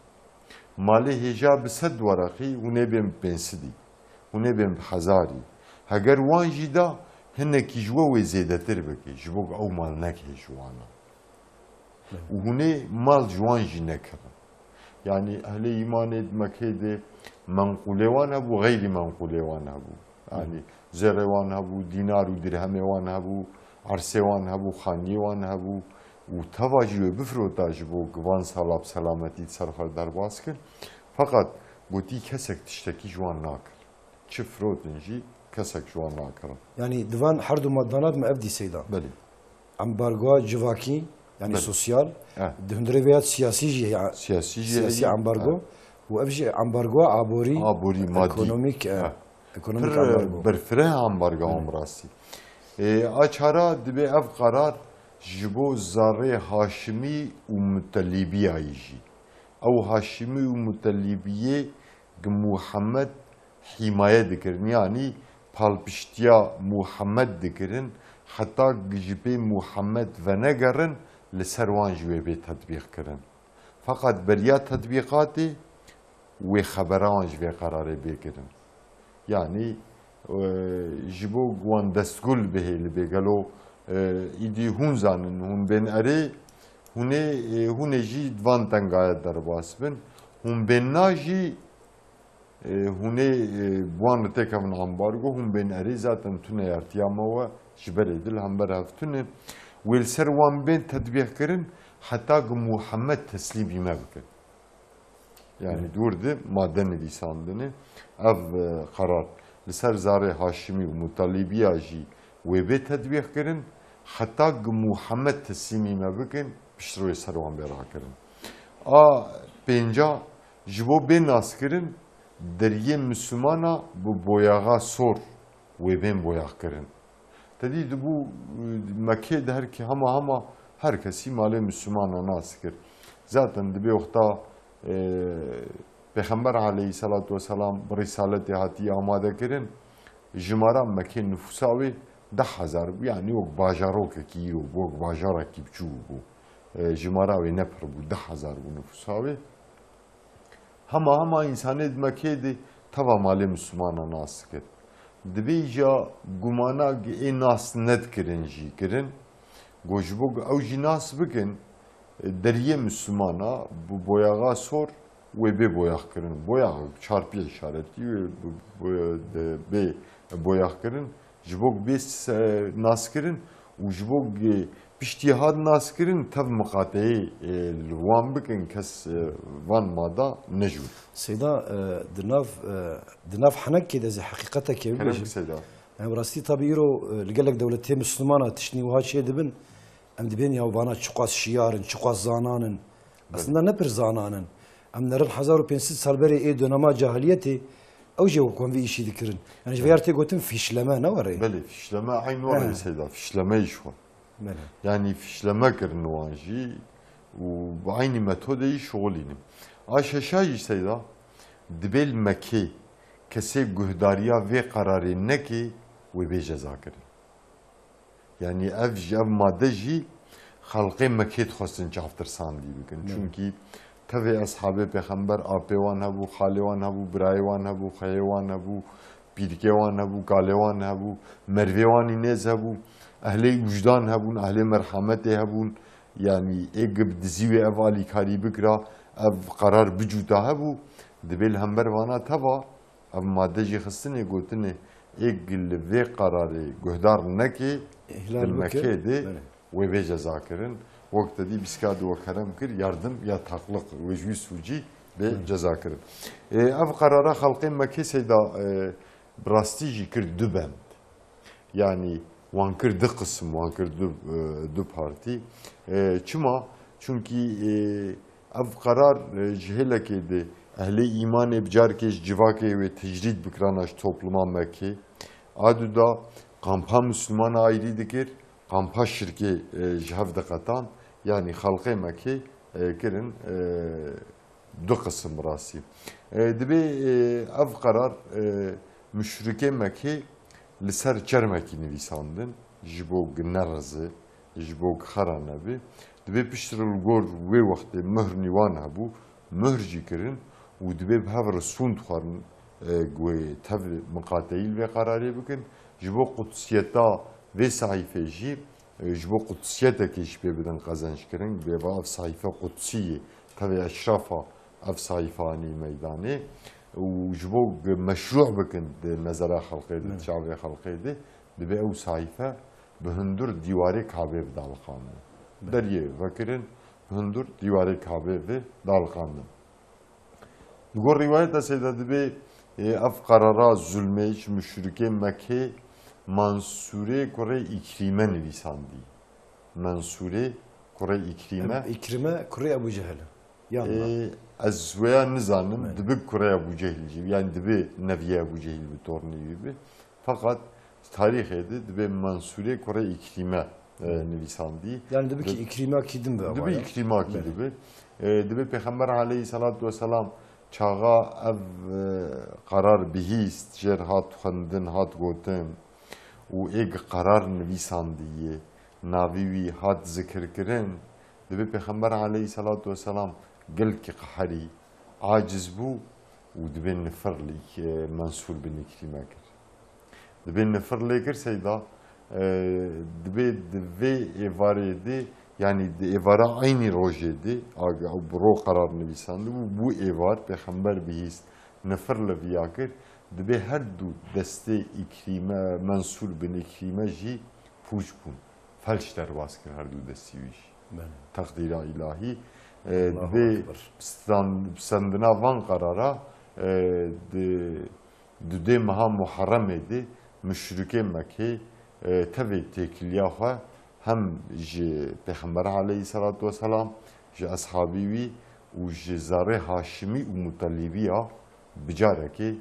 Malê hêja bi sed weraqî, hûn ê bên bi pênc sedî, hûn ê bên bi hezarî. Heger wan jî da, hinekî ji we wê zêdetir bike, ji bo ku ew mal neke ji wana. Û hûn ê mal ji wan jî nekirin. Yanî ehlê îmanê di Mekê de menqûlê wan hebû, xeyrî menqûlê wan hebû. Yanî zêrê wan hebû, dînar û dirhemê wan hebû, ersê wan hebû, xaniyê wan hebû û teva jî wê bifirota ji bo ku van sala bi selametî di ser xwe derbas kin. Feqet gotî kesek tiştekî ji wan nakirin. Çi firotin jî kesek ji wan nakirin. Yanî di van her du madana de me ev dî seyda. Belê. Ambargoya civakî, yanî Belê. sosyal, Eh. di hundirê vê ya siyasî jî heye. Siyasî jî Siyasî heye. ambargo. Eh. Û ev jî ambargoya aborî, Aborî, madî. ekonomîk, eh, Eh. ekonomîk Pir, ambargo. berfireh ambargo Belê. em rastî. E, a çara dibê ev qerar ji bo zarê Haşimî û Mutelîbiyayî jî. Ew Haşimî û Mutelîbiyê gi Muhammed hîmaye dikirin, yanî palpiştiya Muhammed dikirin, heta gi ji pê Muhammed venegerin, li ser wan jî wê bê tetbîq kirin. Feqet beriya tetbîqatê wê xebera wan ji vê qerarê bê kirin. Yanî, e, ji bo wan destgul bihêlibe, gelo, e, îdî hûn zanin, hûn bên erê, hûn ê, e, hûn ê jî di van tengaya derbas bin. Hûn bên na jî, e, hûn ê, e, bi wan re têkevin ambargo, hûn bên erê, zaten tune yartiya me we ji berê di li hember hev tune. Wê li ser wan bên tetbîq kirin, heta ku Muhammed teslîmî me bikin. Yanî Hı. dûr di madde nivîsandine. Ev, e, qerar li ser zarê Haşimî û Mutalîbiya jî wê bê tetbîq kirin, heta ku Muhammed teslîmî me bikin, piştre wê ser wan bê rakirin. A pênca, ji bo bê naskirin, deriyê Mislimana bi boyaxa sor wê bên boyaxkirin. Te dî dibû, e, Mekê de her kî hema hema her kesî malê Mislimana nas dikir. Zaten dibê wexta, e, Pêxember aleyhisselatu vesselam bi risaletê hatiye amade kirin, jimara Mekê nifûsa wê deh hezar bû, yanî wek bajarokekî îro bû, wek bajarekî biçûk bû. E, jimara wê ne pir bû, deh hezar bû nifûsa wê. Hema hema însanê di Mekê de teva malê Mislimana nas dikir. Dibê îja gumana ê nas nedikirin jî kirin. Got ji bo ku ew jî nas bikin, deriyê Mislimana bi boyaxa sor wê bê boyaxkirin. Boyax çarpiyê îşaretî wê bi, bi, de, bê boyaxkirin. Ji bo bê se-, naskirin û ji bo ge-, piştî hat naskirin tev miqateyê, e, li wan bikin, kes, e, van mada nejûn. Seyda, e, di nav, e, di nav henekê de zî heqîqetekê Kerem bibêjim. Seyda. Em rastî tabî îro, e, li gelek dewletê Mislimana tiştî wiha çê dibin, em dibên ya vana çiqas şiyar in, çiqas zanan in. Belê. Aslında ne pir zanan in. Em nerin hezar û pênc sed sal berê ê dönema cahiliyetê, ew jê wek wan vî îşî dikirin. Yani ji vê Belê. yer tê gotin fîşleme, ne were? Belê, fîşleme eyn were He. Seyda, fîşleme îş xwe. Belê. Yani fîşleme kirin wan jî û bi eynî metodê jî şixulînin. A şeşa jî Seyda, dibê li Mekê kesê guhdariya vê qerarê nekê, wê bê cezakirin. Yanî ev jî, ev made jî xelqê Mekê dixwestin çavtirsandî bikin. Hı. Çunkî tevê eshabê pêxember apê wan hebû, xalê wan hebû, birayê wan hebû, xeyê wan hebû, pîrikê wan hebû, kalê wan hebû, mervê wan î nêz hebû, ehlê wîjdan hebûn, ehlê merhemetê hebûn. Yanî ê gi bi dizî wê ev alîkarî bikira, ev qerar bicûta hebû, dibê li hember vana teva Ev made jî xistinê gotinê, ê gi li vê qerarê guhdar neke, Îhlal di bike. Mekê de Belê. Wê bê ceza kirin. Wek te dî bîska di we kerem kir, yardim ya takliq wê ji wî sûcî bê Belê. Ceza kirin. E, ev qerara xelqê Mekê Seyda, e, bi rastî jî kir du bend. Yanî wan kir du qisim, wan kir du, e, du partî. E, çima? Çunkî, e, ev qerar, e, ji hêlekê de ehlê îmanê bi carkê ji civakê wê tecrîd bikirana ji topluma Mekê. A du da kampa Mislimana ayrî dikir, kampa şirkê, e, ji hev diqetan. Yanî xelqê Mekê, e, kirin, e, du qisim rastî. E, dibê, e, ev qerar, e, muşrikê Mekê li ser çermekî nivîsandin, ji bo ku nereze, ji bo ku xera nebe. Dibê piştre li gor wê wextê muhr nî wan hebû, muhr jî kirin û dibê bi hev re sûnd xwarin, e, ku wê tev miqateyî li vê qerarê bikin. Ji bo qudsiyeta vê sehîfê jî, e, ji bo qudsiyeteke jî pê bidin qezenc kirin, bê va ev sehîfe qudsî ye, tevê eşrafa ev sehîfe anî meydanê û ji bo meşrû bikin di nezera xelqê de, Evet. çavê xelqê de, dibê ew sehîfe bi hundur dîwarê Kabê ve daliqandin. Evet. Deriyê vekirin, bi hundur dîwarê Kabê ve daliqandin. Li gor rîwayeta Seyda dibê, e, ev qerara zulmê ji muşrikê Mekê Mansûrê kurê Îkrîme nivîsandî. Mansûrê kurê Îkrîme. Ev Îkrîme kurê Ebû Cehil. Yan E, ez wêya nizanim, Belê. Dibe kurê Ebû Cehil jî, yani dibe neviyê Ebû Cehil bi tornê wî bi. Feqet tarîxê de dibê Mansûrê kurê Îkrîme, e, nivîsandî. Yani dibe ki Di-, Îkrîme ki din be dibe ama ya. Îkrîme ki Belê. Dibe. E, dibe Pêxember aleyhissalatu vesselam çaxa ev, e, qerar bihîst, jêr hat xwendin, hat gotin û ê gi qerar nivîsandiye, navî wî hat zikirkirin, dibe Pêxember aleyhissalatu vesselam gelkî qeherî, aciz bû û dibê nifir li, e, Mansûr bin Îkrîme kir. Dibê nifir lê kir Seyda, e, dibê di vê êvarê de, yanî di êvara eynî rojê de, a, bi ro qerar nivîsandibû, bû êvar, Pêxember bihîst, nifir li viya kir, dibê her du destê Îkrîme, Mansûr bin Îkrîme jî pûç bûn. Felç derbas kir her du destî wî jî. Belê. Teqdîra îlahî, e, Allahu dibê Ekber. Pistan-, pisendina van qerara, e, di Di dê meha Muharremê de muşrikê Mekê, e, tevê têkiliya xwe hem ji Pêxember aleyhisselatu vesselam, ji eshabî wî û ji zarê Haşimî û Mutelîbî ya bi carekê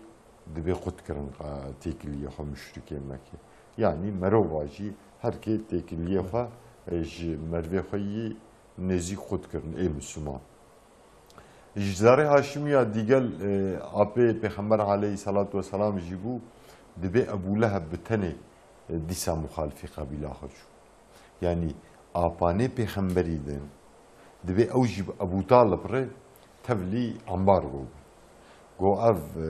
dibê qut kirin, e, têkiliyê xwe muşrikê Mekê. Yanî merova jî her kê têkiliyê xwe, e, ji mervê xwe yî nêzîk qut kirin ê Misliman. Ji zarê Haşimiya dîgel, e, apê Pêxember aleyhissalatu vesselam jî bû, dibê Ebû Leheb bi tenê, e, dîsa muxalifî qebîla xwe çû. Yanî apanê Pêxemberî din, dibê ew jî bi Ebû Talib re tevlî ambargo bû. Go ev, e,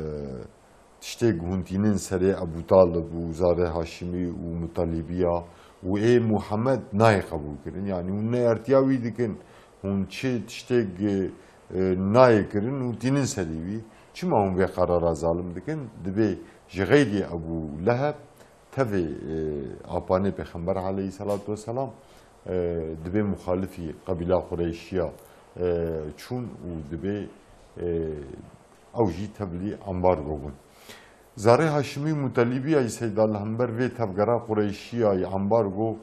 tiştê ku hûn tînin serê Ebû Talib û zarê Haşimî û Mutalîbiya û ê Muhammed nayê qebûl kirin. Yanî hûn neyartiya wî dikin, hûn çi tiştê, e, nayê kirin û tînin serê wî. Çima hûn vê qerara zalim dikin? Dibê ji xeyrî Ebû Leheb tevê, e, apanê Pêxember aleyhissalatu vesselam, e, dibê muxalifî qebîla Qureyşiya, e, çûn û dibê, e, ew jî tevlî ambargo bûn. Zarê Haşimî Mutelîbiya yî Seyda li hember vê tevgera Qureyşiya yî ambargo,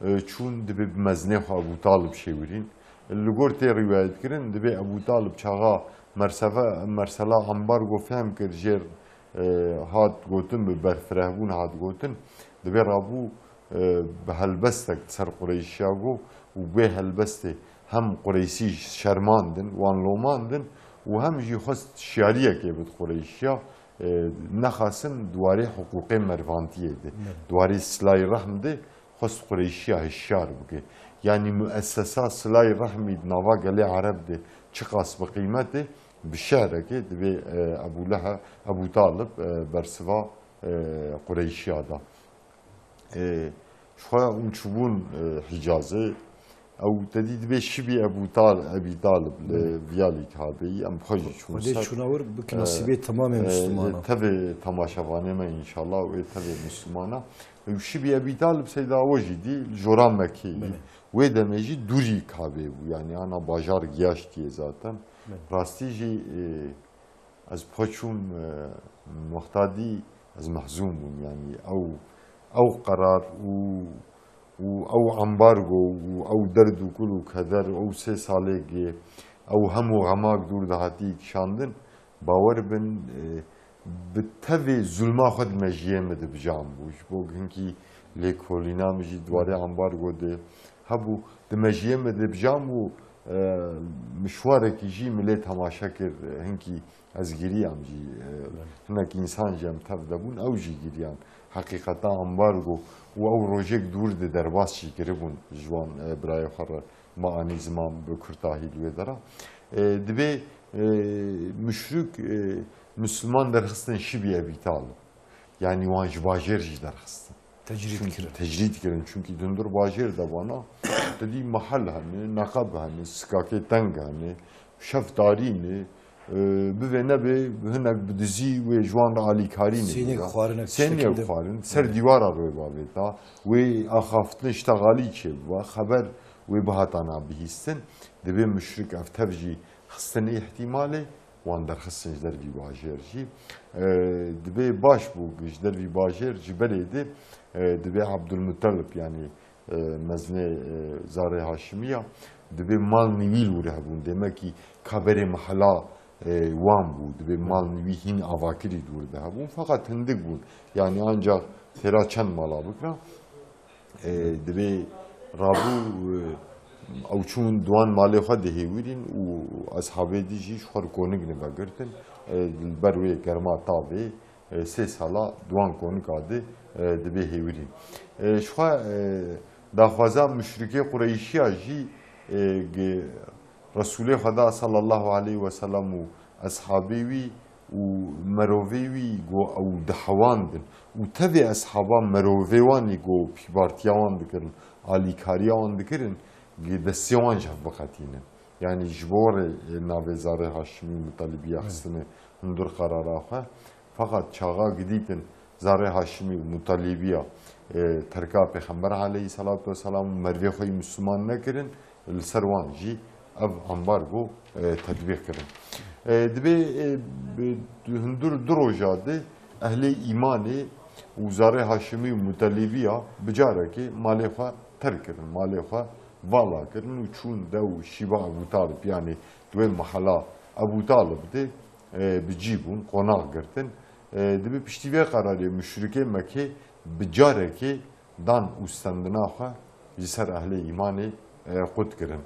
e, çûn dibê bi mezinê xwe Ebû Talib şêwirîn. Li gor tê rîwayetkirin, dibê Ebû Talib çaxa merseve-, mersela ambargo fehm kir, jêr, e, hat gotin, bi berfirehbûn hat gotin, dibê rabû, e, bi helbestek ser Qureyşiya go û bê helbestê hem Qureyşî şermandin, wan lomandin û hem jî xwest şiyariyekê bid Qureyşiya, e, nexasin di warê hiqûqê mervantiyê de, Evet. di warê silay rehm de xwest Qureyşiya hişyar bike. Yanî muessesa silay rehmî di nava gelê Ereb de çiqas bi qîmet e, bi şerekê dibê, e, Ebû Lehe-, Ebû Talib, e, bersiva, e, Qureyşiya da. E, ji xwe hûn çûbûn, e, Hicazê, ew te dî dibê şibî Ebû Tal-, Ebî Talib li Belê. Viyalî Kabeyî, em bi xwe jî çûn Xwedê ser. Çûna wir bike E, nasîbê temamê e, Mislimana. Tevê temaşevanê me înşallah û ê tevê Mislimana. Û şibî Ebî Talib Seyda we jî dî li jora Mekê yî. Belê. Wê demê jî dûrî Kabê bû. Yanî ana bajar giyaştiye zaten. Belê. Rastî jî, e, Ez bi xwe çûm, e, wexta dî ez mehzûn bûm, yanî ew, ew qerar û, û ew ambargo û ew derd û kul û keder, ew sê salê gê, ew hem û xemak dûr de hatî kişandin, bawer bin, e, bi tevê zulma xwe di mejiyê min de bi can bû. Ji bo hinkî lêkolîna min jî di warê ambargo de hebû, di mejiyê min de bi can bû, e, mişwarekî jî min lê temaşe kir, hinkî Ez giriyam jî, e, Evet. hinek însan jî em tev de bûn, ew jî giriyan. Heqîqeta ambargo û ew rojek dûr di derbas jî kiribûn ji wan, e, birayê xwe re me anî ziman bi kurtahî li wê dera. E, dibê, e, muşrik, e, Misliman derxistin şibî Ebî Talib. Yanî wan ji bajêr jî derxistin. Tecrîd Çimkî kirin. Tecrîd kirin. Çimkî di hundir bajêr de vana, te dî mehel hene, neqeb hene, sikakê teng hene, şev tarî ne, e, bivê nebê hinek bi dizî wê ji wan re alîkarî ne. Sêniyek xwarin, Sêniyek şekilde. Xwarin, ser Hı. dîwara rê bavêta, wê axaftin ştexalî çêbiba, xeber wê bihatana bihîstin, dibê muşrik ev tev jî xistin îhtîmalê, wan derxistin ji dervî bajêr jî. E, dibê baş bû ji dervî bajêr ji berê de, e, dibê Ebdulmutelib, yanî, e, mezinê, e, zarê Haşimiya, dibê mal nîwî li wir hebûn. Demekî kaberê mehela, e, wan bû. Dibê mal nîwî hîn avakirî di wir de hebûn. Feqet hindik bûn. Yanî ancak têra çend mala bikira. E, dibê rabû, e, ew çûn di wan malê xwe dihêwirîn û eshabê dî jî ji xwe re konik nivegirtin. E, li ber wê germa tavê, e, sê sala di wan konika de, e, dibê hêwirîn. E, ji xwe, e, daxwaza muşrikê Qureyşiya jî, e, gi-, Resûlê Xweda sallallahu aleyhi ve sellem û eshabê wî û merovê wî go ew dihewandin û tevê eshaba merovê wan î go pîbartiya wan dikirin, alîkariya wan dikirin, gi destê wan ji hev biqetînin. Yanî ji bo rê, e, navê zarê Haşimî û Mutalibiya Evet. xistine hundir qerara xwe. Feqet çaxa gidîtin zarê Haşimî û Mutalibiya, e, terka Pêxember aleyhissalatu vesselam û mervê xwe yî Misliman nekirin, li ser wan jî ev ambargo, e, tetbîq kirin. E, dibê, e, bi, hundir du roja de ehlê îmanê û zarê Haşimî û Mutalibiya bi carekê malê xwe terk kirin, malê xwe vala kirin û çûn dew şîba Ebû Talib, yanî di wê mehela Ebû Talib de, e, bi cî bûn, qonax girtin. E, dibê piştî vê qerarê muşrikê Mekê bi carekê dan û stendina xwe ji ser ehlê îmanê, e, qut kirin.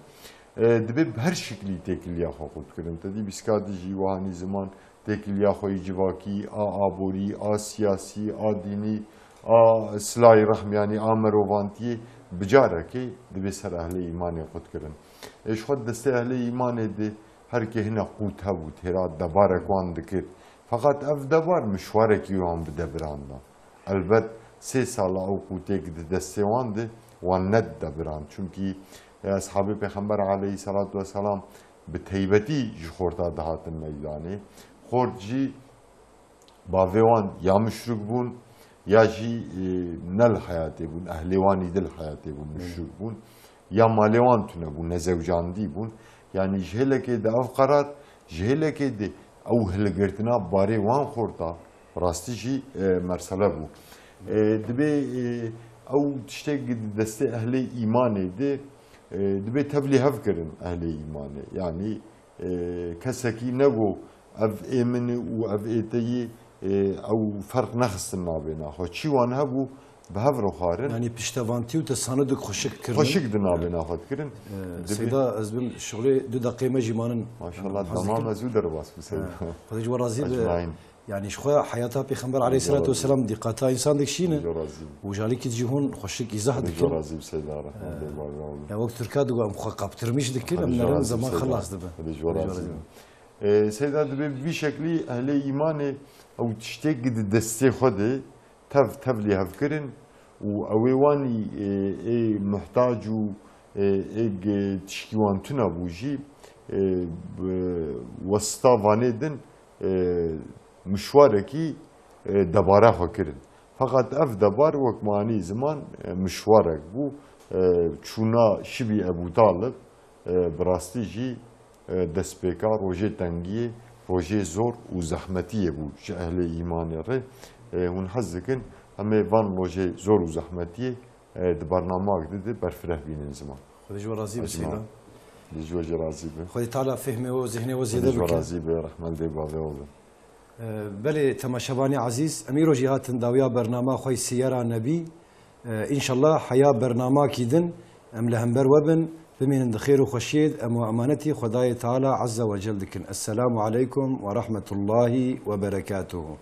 E, dibê bi her şiklî têkiliya xwe qut kirin. Te dî bîska dijî wiha nî ziman têkiliya xwe yî civakî, a aborî, a siyasî, a dînî, a silayê rehmî, yanî a merovantiyê bi carekê dibê ser ehlê îmanê qut kirin. Ê ji xwe di destê ehlê îmanê de her kê hinek qût hebû, têra debarek wan dikir. Feqet ev debar mişwarekî wan bi debiran da. Elbet sê sala ew qûtê ki di destê wan de wan nedide biran. Çimkî, e, Eshabê Pêxember aleyhisselatu vesselam bi teybetî ji xorta dihatin meydanê. Xort jî bavê wan ya muşrik bûn, ya jî, e, ne li heyatê bûn, ehlê wan î di li heyatê bûn, muşrik bûn. Ya malê wan tune bûn, nezewcandî bûn. Yanî ji hêlekê de ev qerar, ji hêlekê de ew hilgirtina barê wan xorta, rastî jî, e, mersele bû. E, dibê, e, ew tiştek di destê ehlê îmanê de, e, dibê tevlî hev kirin ehlê îmanê. Yanî, e, kesekî nego ev ê min û ev ê te yî, e, ew ferq nexistin navê naxwe. Çi wan hebû, bi hev rixwarin. Yanî piştevantî û tesanudek xweşik kirin. Xweşik di navê naxwe dikirin. Ee, Dibê- Seyda, ez bim şixulê du deqê me jî manin. Maşallah, Haz dema dikim. Me zû derbas bû Seyda. Ha. Xwedê ji we razî be. Ecmaîn. Yanî ji xwe heyata Pêxember aleyhisselatu vesselam dîqata însan dikişîne. Xwedê ji we razî be. Û ji alîkî jî hûn xweşik îzah Xwedê ji we dikin. Razî be Seyda, rehmet Ee, bê bavê oğlum. Ya wek Tirka digo em xwe kaptirmiş dikin, Xwedê em ji we nerin razî be zeman Seyda. Xelas dibe. Xwedê ji we Xwedê ji we razî razî be. be. Ee, Seyda, dibê bi vî şeklî ehlê îmanê ew tiştek di destê xwe de tev tevlî hev kirin û ew ê wanî, e, ê muhtac û, e, ê g-, tişkî wan tune bû jî, e, bi wesita vanê din, e, mişwarekî, e, debara xwe kirin. Feqet ev debar wek manî ziman, e, mişwarek bû, e, çûna şibî Ebû Talib, e, bi rastî jî, e, destpêka rojê tengiyê, rojê zor û zehmetiyê bû ji ehlê îmanê re. E, hûn hez dikin, em ê van rojê zor û zehmetiyê, e, di bernamak de de berfireh bînin ziman. Xwedê ji we razî be, Ecmaîn. Seyda. Xwedê ji we jî razî be. Xwedê Teala fehmê we û zihnê we zêde bike. Xwedê ji we razî be, rehmet bê bavê we be. Belê, temaşevanê ezîz, em îro jî hatin dawiya bernama xwe yê Siyera Nebî. Înşallah heya bernamakî din em li hember we bin, bimînin di xêr û xweşiyê de, em we emanetî Xwedayê Teala Azze ve Cel dikin. Esselamu aleykum ve rahmetullahi ve berekatuhu.